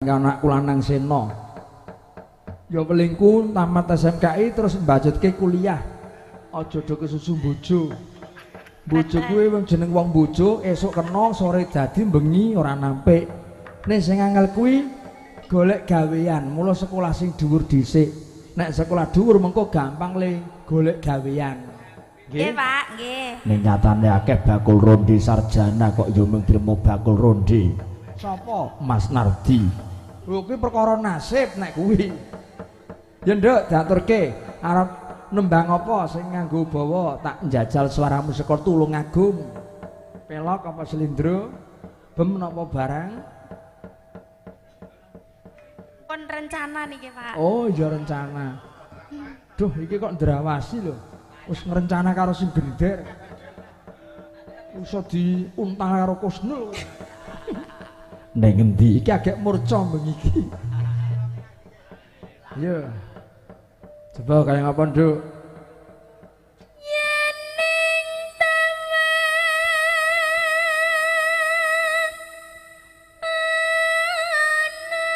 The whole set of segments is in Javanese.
Anakku lanang Seno. Ya pelingku tamat SMKI terus mbajutke kuliah. Aja do kesusu bojo. Bojo kuwi wong jeneng wong bojo esuk kena sore dadi bengi ora nampik. Nek sing angel kuwi golek gawean, mula sekolah sing dhuwur dhisik. Nek sekolah dhuwur mengko gampang le golek gawean. Nggih, Pak, nggih. Ning nyatane akeh bakul ronde sarjana kok ya mung trimo bakul ronde. Sapa? Mas Nardi. Lho kuwi perkara nasib nek kuwi. Ya nduk, diaturke arep nembang apa sing nganggo bawa tak njajal suaramu saka Tulungagung. Pelok apa slendro? Bem napa barang? Pun rencana niki, Pak. Oh, iya rencana. Duh, iki kok ndrawasi lho. Wis ngrencana karo sing gender. Iso diuntal karo Kusnul. Ning ngendi? Iki agek murca bengi iki. Yo. Coba kaya ngapa, Nduk? Yen ning taman ana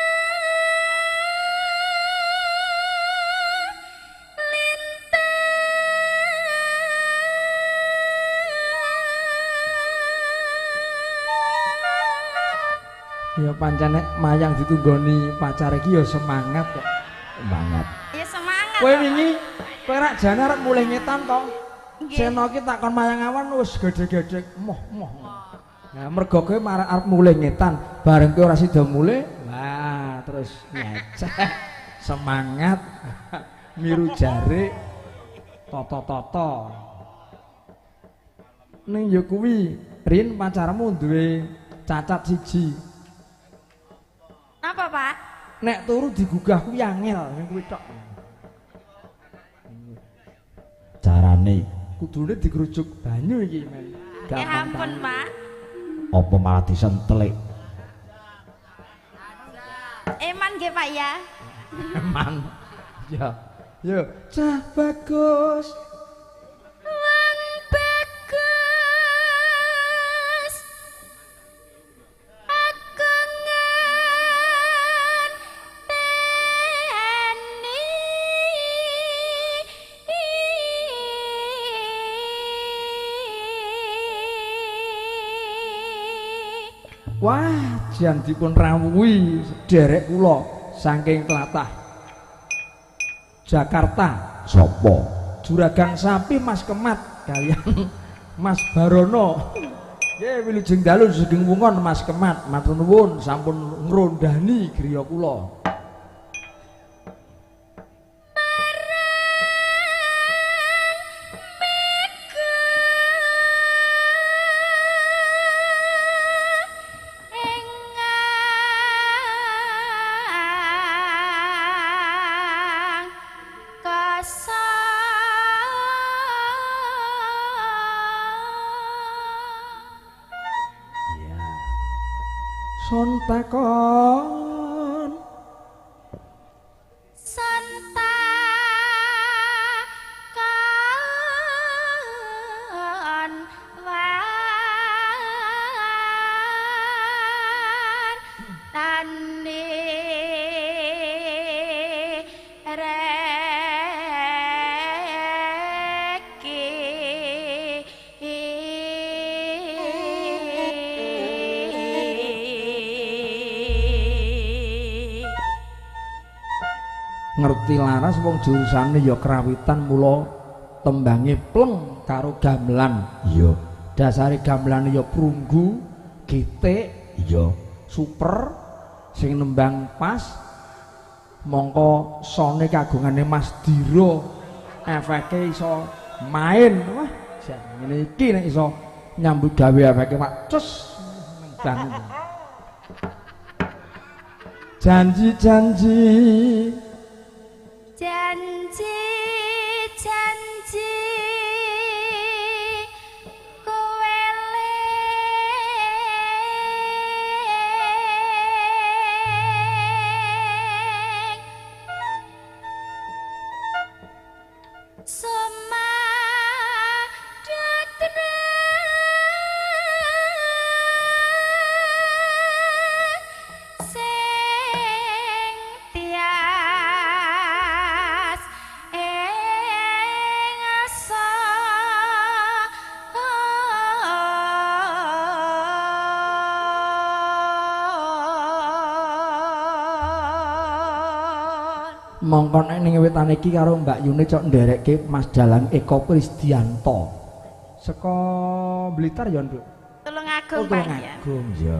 lintang. Ya pancen nek mayang ditunggoni pacar iki ya semangat kok. Semangat. Ya semangat. Kowe wingi kowe rak jane arep mulih ngetan to. Seno iki takon mayang awan wis gedhe-gedhe moh-moh. Nah, mergo kowe marah arep mulih ngetan, bareng kowe ora sida mulih, wah terus ngecek semangat miru jare toto-toto. Ning ya kuwi, Rin pacarmu duwe cacat siji. Napa, Pak? Nek turu digugah kuwi angel, sing kuwi tok. Carane kudune digrujuk banyu iki men. Ya ampun, Pak. Apa malah disentelik? Eman nggih, Pak ya. Eman. Ya. Yo, cah bagus. Wong bagus. Aku ngenteni. Wah, jan dipun rawuhi sederek kula saking tlatah Jakarta. Sapa? Juragan sapi Mas Kemat kaliyan Mas Barono. Nggih, wilujeng dalu sugeng wungon Mas Kemat, matur nuwun sampun ngrondani griya kula. Son takon son takon war tane reke. Ngerti laras wong jurusane ya krawitan mula tembange pleng karo gamelan. Iya. Dasare gamelane ya prunggu, gitik, iya, super sing nembang pas. Mongko sone kagungane Mas Dira efeke iso main. Wah, jan ngene iki nek iso nyambut gawe efeke mak cus nang. Janji-janji janji-janji kowe ling sumadutna sing Mongko nek ning wetan iki karo Mbak Yuni cok nderekke Mas Dalang Eko Krisdianto. Saka Blitar ya, Nduk? Tulungagung, Oh, Pak ya. Tulungagung ya.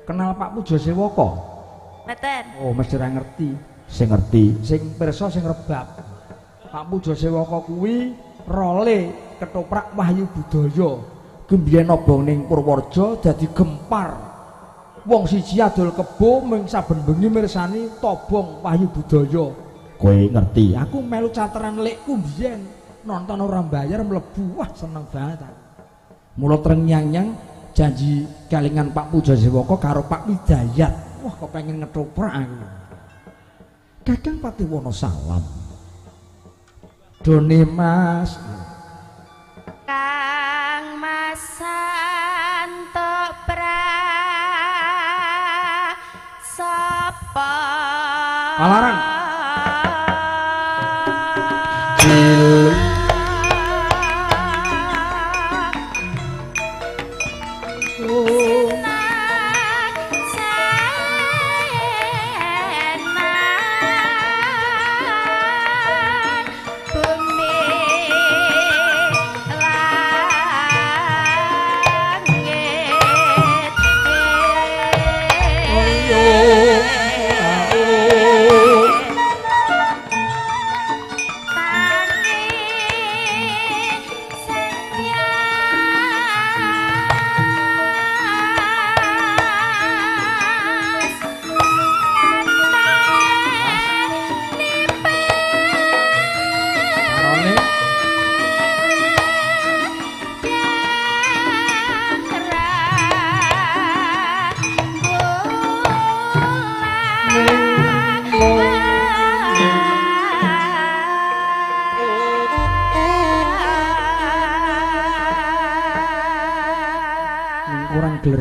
Kenal Pak Pujo Sewoko? Mboten. Oh, mesti ora ngerti. Sing ngerti Sing pirsa sing rebab. Pak Pujo Sewoko kuwi role ketoprak Wahyu Budaya. Ku mbiyen obong ning Purworejo dadi gempar. Wong siji adol kebo ming saben bengi mirsani tobong Wahyu Budaya. Kowe ngerti. Aku melu cateran lekku mbiyen nonton ora bayar mlebu. Wah, seneng banget aku. Mula trengyang-nyang janji kalingan Pak Pujo Sewoko karo Pak Widayat. Wah, kok pengen ngetoprak aku. Kakang Patiwono salam. Done Mas. Kang Mas Santo pra sapa Palaran. Cilik